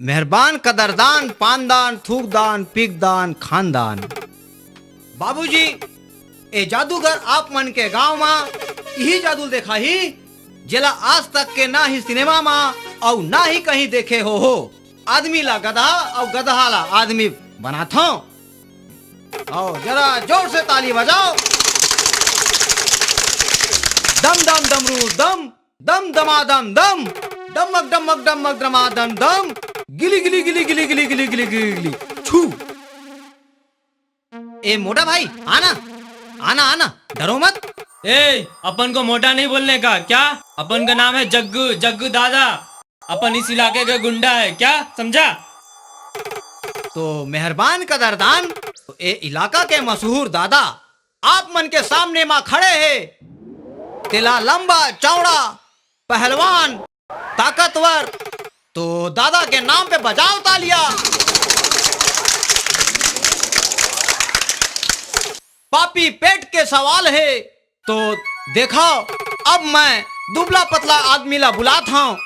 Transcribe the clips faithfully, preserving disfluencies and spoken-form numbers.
मेहरबान, कदरदान, पानदान, थूकदान, पीकदान, खानदान। बाबूजी, ए जादूगर आप मन के गांव मा इही जादू देखाही, जेला आज तक के ना ही सिनेमा मा अउ ना ही कहीं देखे हो हो। आदमी ला गधा अउ गधा ला आदमी बनाथों। आओ, जरा जोर से ताली बजाओ। दम दम डमरू दम, दम दमा दम दम, डमक डमक डमक दमा दम दम, गिली गिली गिली गिली गिली गिली गिली गिली गिली छू। ए मोटा भाई, आना, आना, आना, डरो मत। ए, अपन को मोटा नहीं बोलने का क्या? अपन का नाम है जग्गू, जग्गू दादा। अपन इस इलाके के गुंडा है क्या, समझा? तो मेहरबान कदरदान, तो ए इलाका के मशहूर दादा आप मन के सामने मा खड़े हे। तेला लंबा चौड़ा, पहलवान, ताकतवर, तो दादा के नाम पे बजाओ तालियां। पापी पेट के सवाल हे, तो देखो, अब मैं दुबला पतला आदमी ला बुलात हूँ।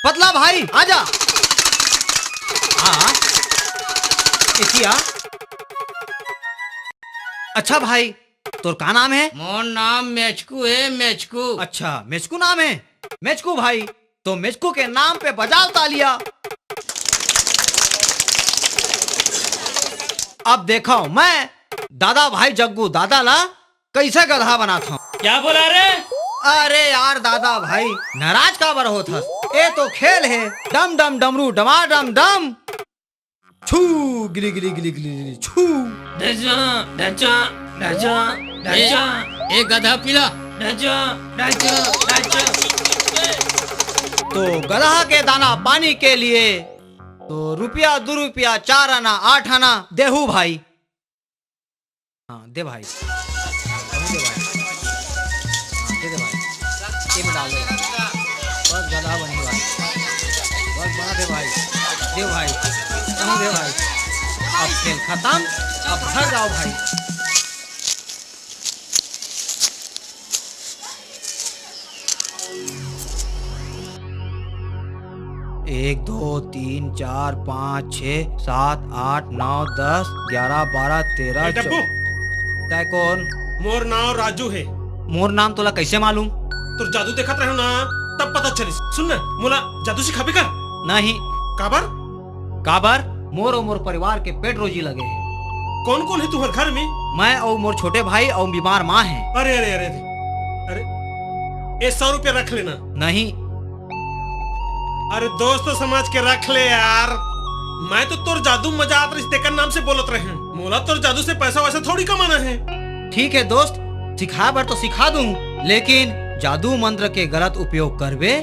पतला भाई, आजा। हाँ, एती आ। अच्छा भाई, तोर का नाम है? मोर नाम मेचकू है, मेचकू। अच्छा, मेचकू नाम है? मेचकू भाई, तो मेचकू के नाम पे बजाओ तालियां। अब देखो, मैं दादा भाई जग्गू दादा ला कैसे गधा बनात हूँ। क्या बोला रे? अरे यार दादा भाई, नाराज काबर होत हस? ए तो खेल है, डम डम डमरू डमा डम डम। छू, गिली गिली गिली गिली गिली, छू। ढचा, ढचा, ढचा, ए, ढचा। ए गधा पीला। ढचा, ढचा, ढचा। तो गधा के दाना पानी के लिए तो रुपया, दो रुपया, चार आना, आठ आना देहू भाई। हाँ, दे भाई। हाँ, दे भाई। हाँ, दे दे भाई। ये में डाल दे भाई। बस गधा बनी भाई। बस बना दे भाई। दे भाई। हाँ, दे भाई। अब खेल खत्म। अब घर जाओ भाई। एक, दो, तीन, चार, पाँच, छः, सात, आठ, नौ, दस, ग्यारह, बारह, तेरह, ए, डब्बू। चौ-, तै कोन? मोर नाम राजू है। मोर नाम तोला कैसे मालूम? तोर जादू देखत रहे ना, तब पता चलिस। सुन ना, मोला जादू सिखाबे का? नहीं। काबर? काबर? मोर अउ मोर परिवार के पेट रोजी लगे हे। कौन कौन है तुम्हारे घर में? मैं अउ मोर छोटे भाई अउ बीमार माँ है। अरे, अरे, अरे, अरे, अरे, ये सौ रुपया रख लेना। नहीं। अरे दोस्त समाज के रख ले यार। मैं तो तोर जादू मजा आत रहिस तेकर नाम से बोलत रहे हूँ। मोला तोर जादू से पैसा वैसा थोड़ी कमाना है। ठीक है दोस्त, सिखाए बर तो सिखा दूँ, लेकिन जादू मंत्र के गलत उपयोग करबे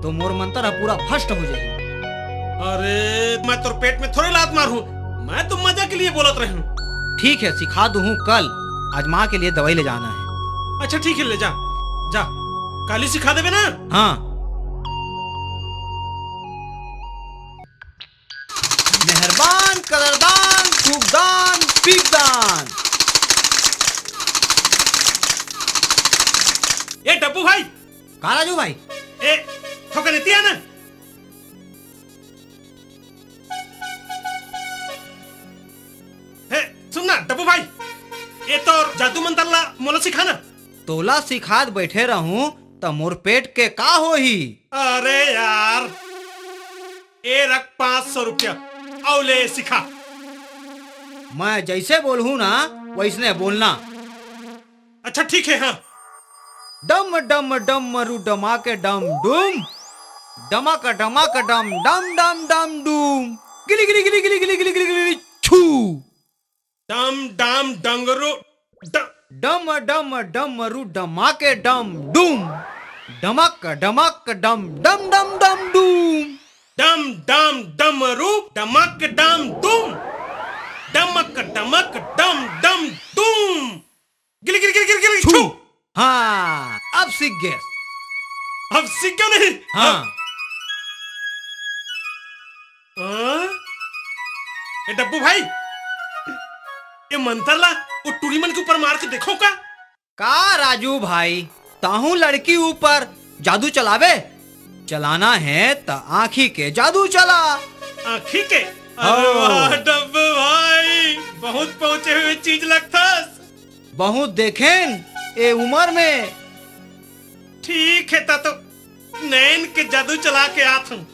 तो मोर मंत्र ह पूरा भ्रष्ट हो जाही। अरे, मैं तोर पेट में थोड़े लात मारूं, मैं तो मजा के लिए बोलत रहे हूँ। ठीक है, सिखा दूँ कल, आज माँ के लिए दवाई ले जाना है। अच्छा ठीक है, ले जा, जा, काली सिखा देबे ना। हाँ। मेहरबान, कदरदान, थूकदान, पीकदान। ए डब्बू भाई। का राजू भाई? ए, थोकन एती आ ना। हे, सुन ना, डब्बू भाई, ए तोर जादू मंतर ला मोला सिखा ना। तोला सिखात बैठे रहूं, त मोर पेट के का होही? अरे यार, ए रख पाँच सौ रुपया, अउ ले सिखा। मैं जैसे बोलहूं ना, वैसने बोलना। अच्छा ठीक है, हाँ। डम डम डम मरू डमा के डम डूम, डमक डमक डम डम डम डम डूम, गिली गिली गिली गिली गिली गिली गिली गिली छू। डम डम डंगरू ड- डम डम डम मरू डमा के डम डूम, डमक डमक डम डम डम डम डूम। डम डम डमरू डमक डम डूम, डमक डमक डम डम डूम। गिली गिली गिली गिली गिली छू। छू। हाँ, अब सीख गए। अब सीख गए नहीं? हाँ। हाँ? ए डब्बू भाई, ये मंतर ला वो टूरी मन के ऊपर मार के देखो का? का राजू भाई, ताहू लड़की ऊपर जादू चलावे? चलाना हे त आँखी के जादू चला। आँखी के? अरे हव। वाह डब्बू भाई, बहुत पहुँचे हुए चीज लगथस। बहुत देखेन ए उमर में। ठीक हे, त तो नैन के जादू चला के आत हूँ।